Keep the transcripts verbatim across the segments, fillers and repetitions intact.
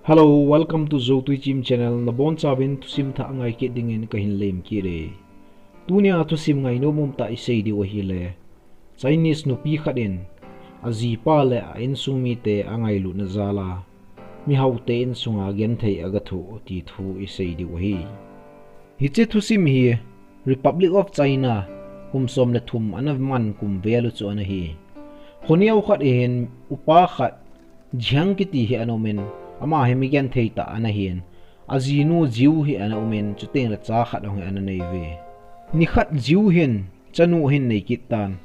Hello, welcome to Zotui Chim channel. Nabonchauvin thusim thah ngai kit dingin kahin lem kit e. Tunia thusim ngainom umtah isei diu ahile, Chinese nupi khat in ajipa le a insung mite angailutna jal a mihaote insunga genthei agathoh ti thu isei diu ahi. Hiche thusim hi Republic of China kum som le thum ana man kum vel u chu ana hi. Khoneo khat ahin, upa khat Jiang kiti hi ana umin, ama hi migenthei tah ana hin, ajinu Jiu hi ana umin, chuteng le cha khat jong hi ana nei uve. Nikhat Jiu hin chanu ahin nei kit tan,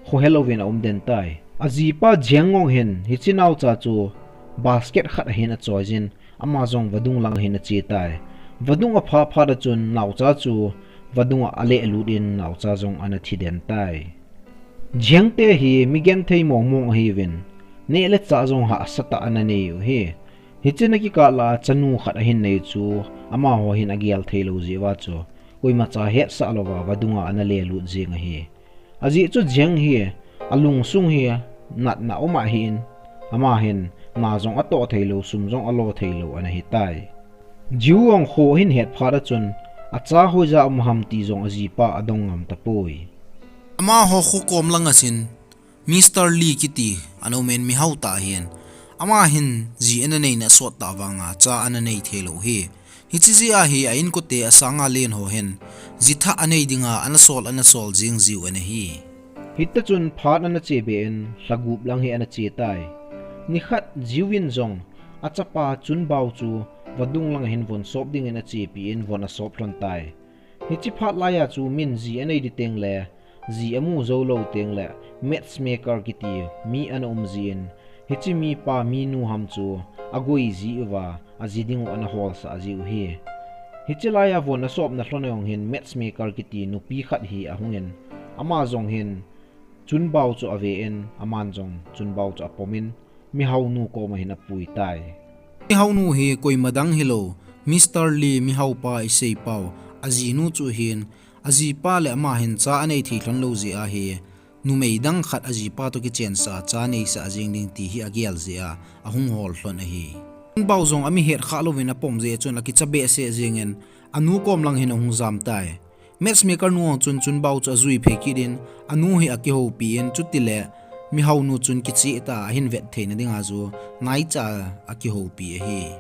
khohelouvin aum den tai. Ajipa Jiang Ngong hin hiche naocha chu basket khat ahin achoijin, ama jong vadung lang ahin ache tai. Vadung aphah phat a chun naocha chu vadung a alehlut in naocha jong ana thi den tai. Jiang te hi migenthei mongmong ahiuvin, neh le chah jong hahsatah ana nei u ahi. Hiche na kikah lah a chanu khat ahin nei chu, amaho hin agel theilou jeh uva chu, koimacha hetsah louva vadung a ana lelut jeng ahi. Ajeh chu Jiang hi alungsung hi natna um ahin, ama hin na jong atoh theilou, sum jong alo theilou ana hitai. Jiu jong kho ahin het phat a chun, acha hoija um ham ti jong ajipa adong ngam tapoi. Amaho kho kom langa hin Mister Lee kiti ana umin, mihao tah ahin, ama hin ji ana neina asot tah vanga cha ana nei theilou ahi. Hiche jeh a hi a inkote asanga len ho hin ji thah anei dinga ana sol ana sol jing jiu ana hi. Hita chun phat ana che be in lha gup lang hi ana che tai. Nikhat Jiu in jong achapa Chunbao chu vadung lang hin von sop dingin achepi in von asop lhon tai. Hiche phat laiya chu min ji anei ding teng le ji amu jou lou teng le matchmaker kiti mi ana um jin, hiche mipa minu ham chu agoi ji uva aji dingu ana holsah jiu ahi. Hiche laiya von asopna lhon a jong hin matchmaker kiti nupi khat hi ahungin, ama jong hin Chunbao chu ave in, aman jong Chunbao chu apomin, mihaonu koma hin apui tai. Mihaonu hi koima dang hilou, Mister Lee mihaopa isei pau ajinu chu ahin, ajipa le ama hin cha anei thei lhon lou jeh a hi, numei dang khat ajipa toh kichensah a cha neisah jeng ding ti hi agel jeh a ahung hol lhon ahi. Chunbao jong ami het khah louvin apom jeh chun akicha behseh jengin anu kom lang hin ahung jam tai. Matchmaker nu jong chun Chunbao chu ajui phei kit in, anu hi akihoupi in, chutile mihaonu chun kicheh tah a ahin vet theina dinga chu naicha a akihoupi ahi.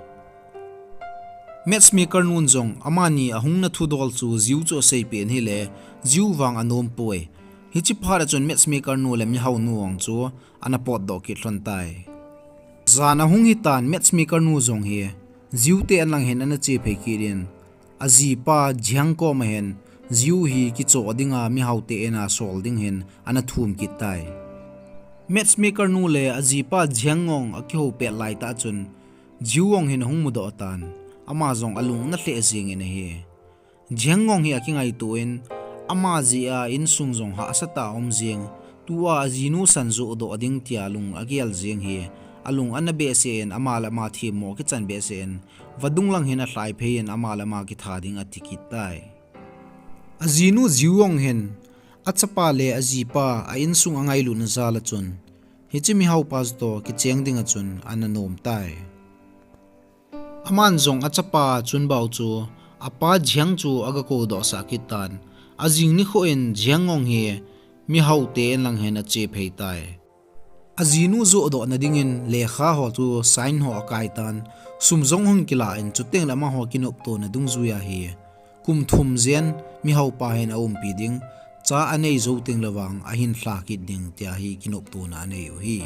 Matchmaker nun jong amani ahungna thudol chu Jiu chu aseipeh in ahile, Jiu vang anom poi. Hiche phat a chun matchmaker nu le mihaonu jong chu ana potdoh kit lhon tai. Jan ahung hitan, matchmaker nu jong hi Jiu te an lang hin ana che phei kit in, ajipa Jiang koma hin Jiu hi kichoh dinga mihaote in a sol ding hin ana thum kit tai. Matchmaker nu le ajipa Jiang jong akihou pet laitah chun Jiu jong hin ahung mudoh tan, ama jong alung ana lheh jengin ahi. Jiang jong hi akingaito in, ama jeh a insung jong hahsatah a um jeng, tua ajinu san johdoh ding tia lung agel jeng hi, alung ana behseh in, ama le ama themmo akichan behseh in, vadung lang hin alhai phei in, ama le ama kitha ding ati kit tai. Ajinu Jiu jong hin achapa le ajipa a insung angailutna jal a chun, hiche mihaopa chu toh kicheng dinga chun ana nom tai. Aman jong achapa Chunbao chu apa Jiang chu aga koudohsah kit tan, ajing nikho in Jiang jong hi mihaote in lang hin ache phei tai. Ajinu johdohna dingin lekha ho chu sign ho akai tan, sum jong hung kila in, chuteng le amaho kinoptona dungjuia hi kum thum jen mihaopa hin aumpi ding, cha anei jou teng le vang ahin lha kit ding tia hi kinoptona anei u ahi.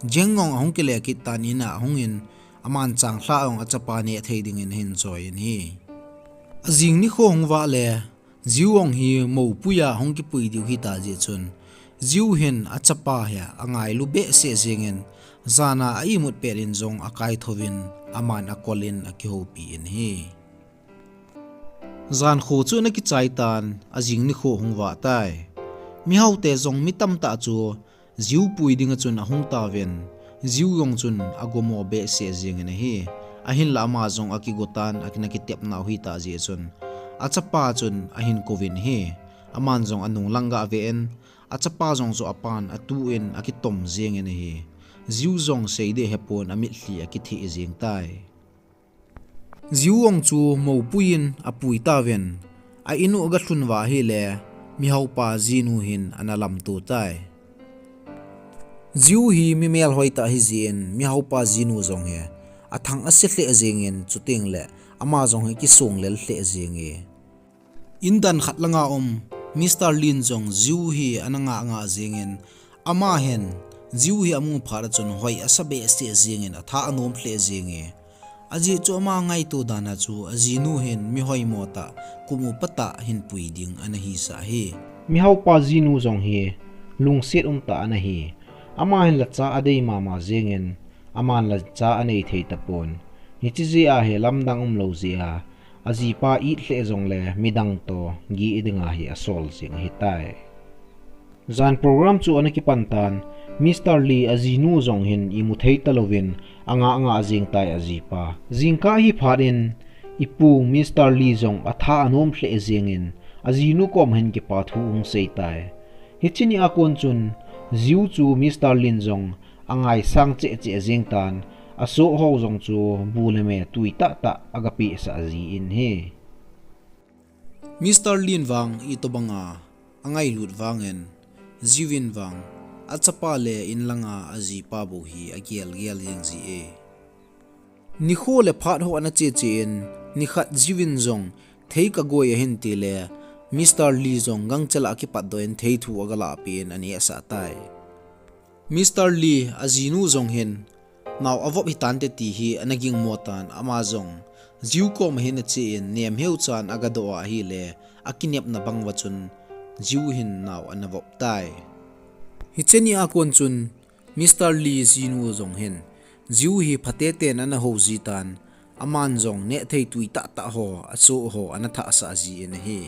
Jiang jong ahung kile kit tan, in a ahungin, aman changlhah jong achapa neh thei dingin ahin choi in ahi. Ajing nikho hung vah le, Jiu jong hi moupuia hung kipui diu hita jeh chun, Jiu hin achapa hi angailu behseh jengin, jan a a-imut pet in jong akaithouvin, aman akol in akihoupi in ahi. Jankho chu ana kichai tan, ajing nikho hung vah tai. Mihaote jong mi tamtah chu Jiu pui dinga chun ahung tauvin, Jiu jong chun agomo behseh jengin ahi. Ahinla ama jong akigo tan, ana kitepnau hitah jeh chun, achapa chun ahin kouvin ahi. Aman jong anung lang gah ave in, achapa jong chu apan atu in akitom jengin ahi. Jiu jong seiding ahepon amitlhi akitheh jeng tai. Ziu ong chu mopuiyin apui tauvin, a inu aga lhun uva ahile, mihaopa jinu hin ana lamto tai. Ziu hi mi melhoi tah ahi jeh in, mihaopa jinu jong hi athang ase lheh jengin, chuteng le ama jong hi kisong lel lheh jenge. Indan khat langa um Mister Lin jong Ziu hi ana ngah ngah jengin, ama hin Ziu hi amu phat a chun hoi asa behseh jengin, atha anom lheh jenge. Ajeh chu ama ngaito dan a chu ajinu hin mi hoimo tah, kum upa tah hin pui ding ana hisah ahi. Mihaopa jinu jong hi lungset um tah ana hi. Ama hin lacha adei mama jengin, aman lacha anei thei tapon. Hiche jeh a hi lamdang umlou jeh a, ajipa it lheh jongle midang toh geh dinga hi asol jeng ahitai. Jan program chu ana kipan tan, Mister Lee ajinu jong hin imu thei talouvin angah ngah jeng tai ajipa. Jingkah hi phat in ipu Mister Lee jong atha anom lheh jengin ajinu koma hin kipa thu ahung sei tai. Hiche ni a kon chun Ziu chu Mister Lin jong angaisang cheh cheh jeng tan, asoh ho jong chu bu le me tui tah tah aga pehsah ji in ahi. Mister Lin vang itobanga angailut vangin, Ziu in vang achapa le inlanga ajipa bou hi agel gel jeng ji e. Nikho le phat ho ana che che in, nikhat Ziu in jong thei kagoi ahin ti le, Mister Lee jong gangchel a akipat doh in thei thu aga lahpeh in ana esah tai. Mister Lee ajinu jong hin nao avop hitante ti hi ana gingmo tan, ama jong Ziu koma hin ache in, nem heu chan aga doh a ahile, akinepna bang uva chun Ziu hin nao ana vop tai. Hiche ni a kon chun Mister Lee jinu jong hin Ziu hi phatechan ana hou ji tan, aman jong nehthei tui tah tah ho, asoh ho ana thahsah ji in ahi.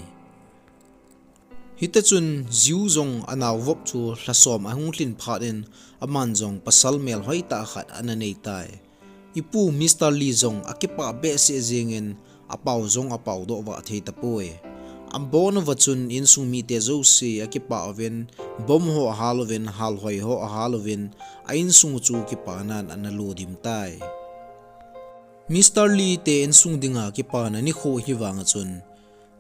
Hiti chun Ziu jong anao vop chu lha som ahung lhin phat in, aman jong pasal melhoi tah khat ana nei tai. Ipu Mister Lee jong akipah behseh jengin, apao jong apao doh vah thei tapoi. Abon uva chun insung mite jouse akipah uvin, bom ho ahal uvin, halhoi ho ahal uvin, a insung chu kipanan ana lo dim tai. Mister Lee te insung dinga kipana nikho hi vang a chun,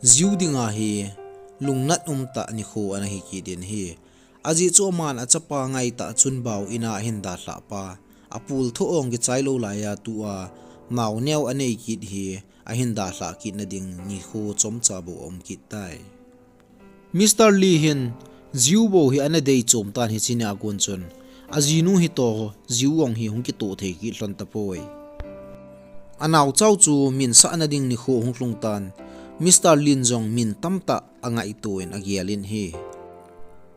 Ziu dinga hi lungnat umtah nikho ana hi kit in ahi. Ajeh chu aman achapa ngaitah Chunbao in a ahin dalhah pa, apul tho ong kichai lou laiya tua nao neo anei kit hi ahin dalhah kitna ding nikho chomcha bou aum kit tai. Mister Lee hin Ziu bou hi ana dei chom tan hiche ni a kon chun, ajinu hitoh Ziu ong hi hung kitoh thei kit lhon tapoi. Anaocha u chu min sahna ding nikho hung lhung tan, Mister Lin jong min tamtah angaito in agel in ahi.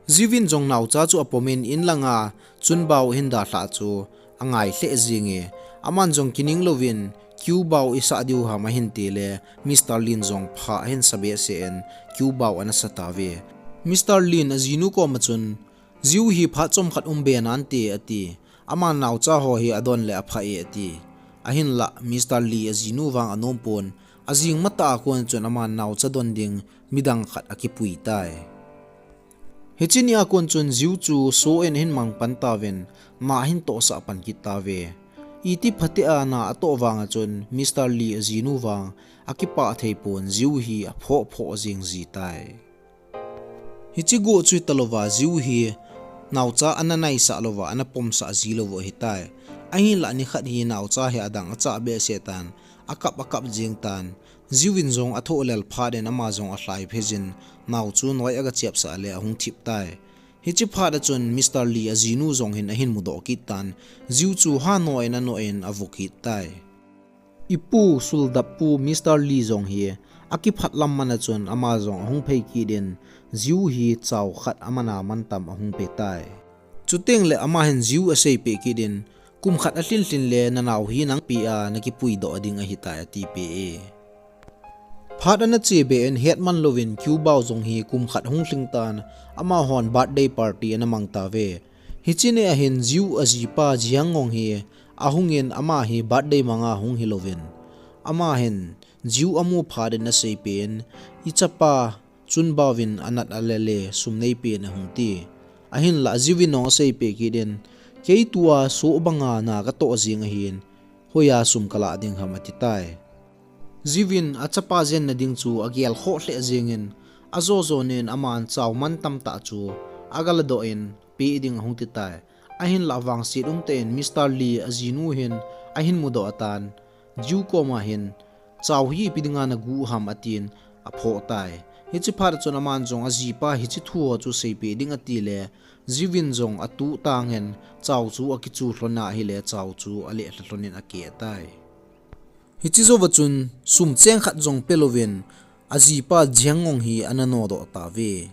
Ziu in jong naocha chu apom in, inlanga Chunbao ahin dalhah chu angai lheh jenge. Aman jong kining louvin, Kiubao isah diu ham ahin ti le, Mister Lin jong pha ahin sa behseh in, Kiubao ana sa tauve. Mister Lin ajinu koma chun, Ziu hi phat chomkhat um be nante ati. Aman naocha ho hi adon le apha e ati. Ahinlah Mister Lee ajinu vang anom pon, ajing matah a kon chun aman naocha don ding midang khat akipui tai. Hiche ni a kon chun Ziu chu soh in ahin mang pan tauvin, na ahin tohsah pan kit tauve. Iti phatea na atoh vang a chun Mister Lee ajinu vang akipah thei pon, Ziu hi aphoh phoh jeng ji tai. Hiche go chu hitalouva Ziu hi naocha ana naisah louva, ana pomsah ji lou u ahitai. Ahinlah nikhat hi naocha hi adang achah behseh tan, akap akap jeng tan. Ziu in jong athoh lel phat in ama jong alhai phe jin, nao chu noi aga chepsah le ahung thip tai. Hiche phat a chun Mister Lee ajinu jong hin ahin mudoh kit tan, Ziu chu hanoh in anoh in avo kit tai. Ipu soldap pu Mister Lee jong hi akiphat lam man a chun ama jong ahung phei kit in, Ziu hi chao khat aman a mantam ahung pe tai. Chuteng le ama hin Ziu aseipeh kit in, kum khat alhin lhin le nanao hi nang pi a nakipui doh ding ahitai atipeh e. Phat ana che be in het man louvin Kiubao jong hi kum khat hung lhing tan, amahon birthday party ana mang tauve. Hiche ni a hin Ziu ajipa Jiang Ngong hi ahung in, ama hi birthday manga hung hilouvin, ama hin Ziu amu phat in aseipeh in, ichapa Chunbao in anat ale le sum neipeh in ahung ti. Ahinlah Ziu in jong aseipeh kit in, kei tua soh banga na katoh jeng ahin, hoiya sum kalah ding ham ati tai. Jiu in achapa jenna ding chu agel khoh lheh jengin, ajo jonin aman chau man tamtah chu agaladoh in peh ding ahung titai. Ahinlah vangset umtah in Mister Lee ajinu hin ahin mudoh atan, Jiu koma hin, "Chau hi ipi dinga naguh ham?" atin aphoh tai. Hiche phat chun aman jong ajipa hiche thu ho chu seipeh ding atile, Jiu in jong atuh tangin chau chu akichu lhon ahile chau chu aleh lha lhonin akeh tai. Hiche jouva chun sum cheng khat jong pelouvin ajipa Jiang Ngong hi ana nodoh tauve.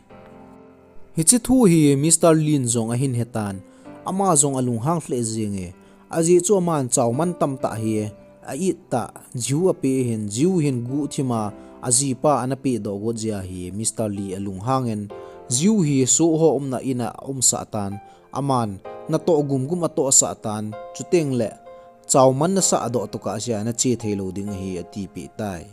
Hiche thu hi Mister Lin jong ahin hetan, ama jong alunghang lheh jenge. Ajeh chu aman chau man tamtah hi a-it tah, Jiu apeh hin, Jiu hin guhthima ajipa ana pehdoh got jeh ahi Mister Lee alunghangin, Jiu hi soh ho umna ina aumsah tan, aman natoh gumgum atohsah tan, chutengle chau man nasah doh tokah jeh a nache theilou ding ahi atipeh tai.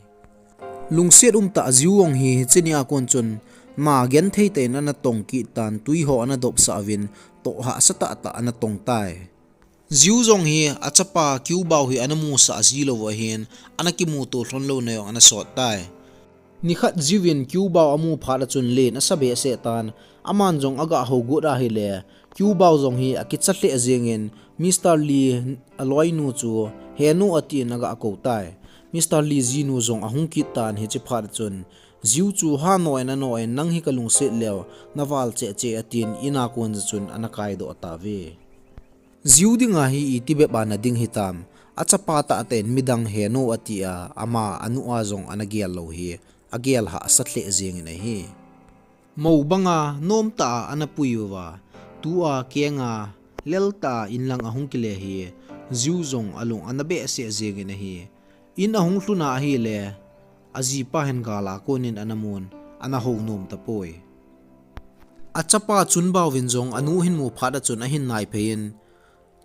Lungset umtah Jiu Ngong hi hiche nia kon chun na genthei tah in ana tong kit tan, twi ho ana dopsah uvin toh hahsa tahtah ana tong tai. Jiu jong hi achapa Kiubao hi ana musah ji lou ahin, ana kimuto lhon louna jong ana sot tai. Nikhat Jiu in Kiubao amu phat achun len asa behseh tan, aman jong aga hougut ahile, Kiubao jong hi akicha lheh jengin, Mister Lee aloinu chu, "Henu," atin aga kou tai. Mister Lee jinu jong ahung kit tan hiche phat achun, Jiu chu hanoh in anoh in, "Nang hi kalungset leu, naval cheh cheh," atin, ina kon jeh chun ana kaidoh tauve. Jiu dinga hi iti bep a nading hitam, achapa tahtah in midang henu atia, ama anu a jong ana gel lou hi, agel hahsa lheh jengin ahi. Mou banga nomtah a ana pui uva, tua kenga leltah a inlang ahung kile hi, Jiu jong alung ana behseh jengin ahi. In ahung lhuna ahile, ajipa hin gala konin ana mun, ana hou nom tapoi. Achapa Chunbao vin jong anu hin mu phat achun ahin naiphei in,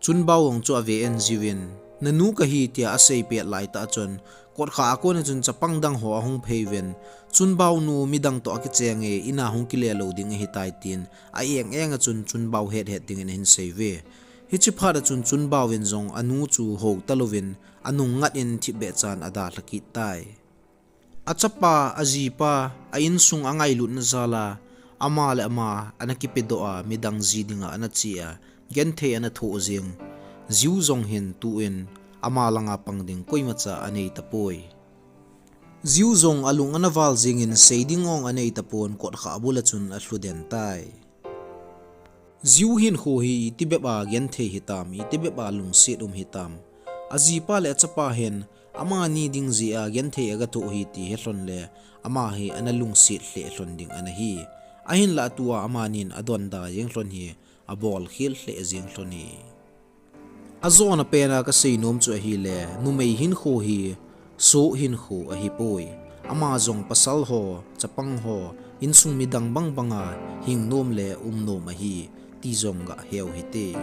Chunbao jong chu ave in Jiu in, "Nanu kahi," tia asei pet laitah achun, kotkha a kon achun chapang dang ho ahung phei uvin, "Chunbao nu midang toh akicheng e, ina hung kile lou ding ahitai," tin a-eng eng achun Chunbao het het dingin ahin sei uve. Hiche phat achun Chunbao vin jong anu chu hou talouvin, anung ngat in thipbeh chan adalha kit tai. Achapa, ajipa, a insung angailutna jal a, ama le ama ana kipedoh a, midang ji dinga ana che a, genthei ana thoh jeng Jiu jong hin tuin ama langa pang ding koimacha anei tapoi. Jiu jong alung ana val jengin sei ding jong anei tapon, kotkha bul achun alhu den tai. Jiu hinkho hi iti bep a genthei hitam, iti bep a lungset um hitam. Ajipa le achapa hin amani ding jeh a genthei aga thoh hi ti helhon le, ama hi ana lungset lheh lhon ding ana hi. Ahinlah tua amanin adonda jeng lhon hi, abolkhel lheh jeng lhon hi. Ajona pena kasei nom chu ahile, numei hinkho hi soh hinkho ahipoi. Ama jong pasal ho, chapang ho, insung midang bang banga hing nom le um nom ahi, ti jong gah heu hite.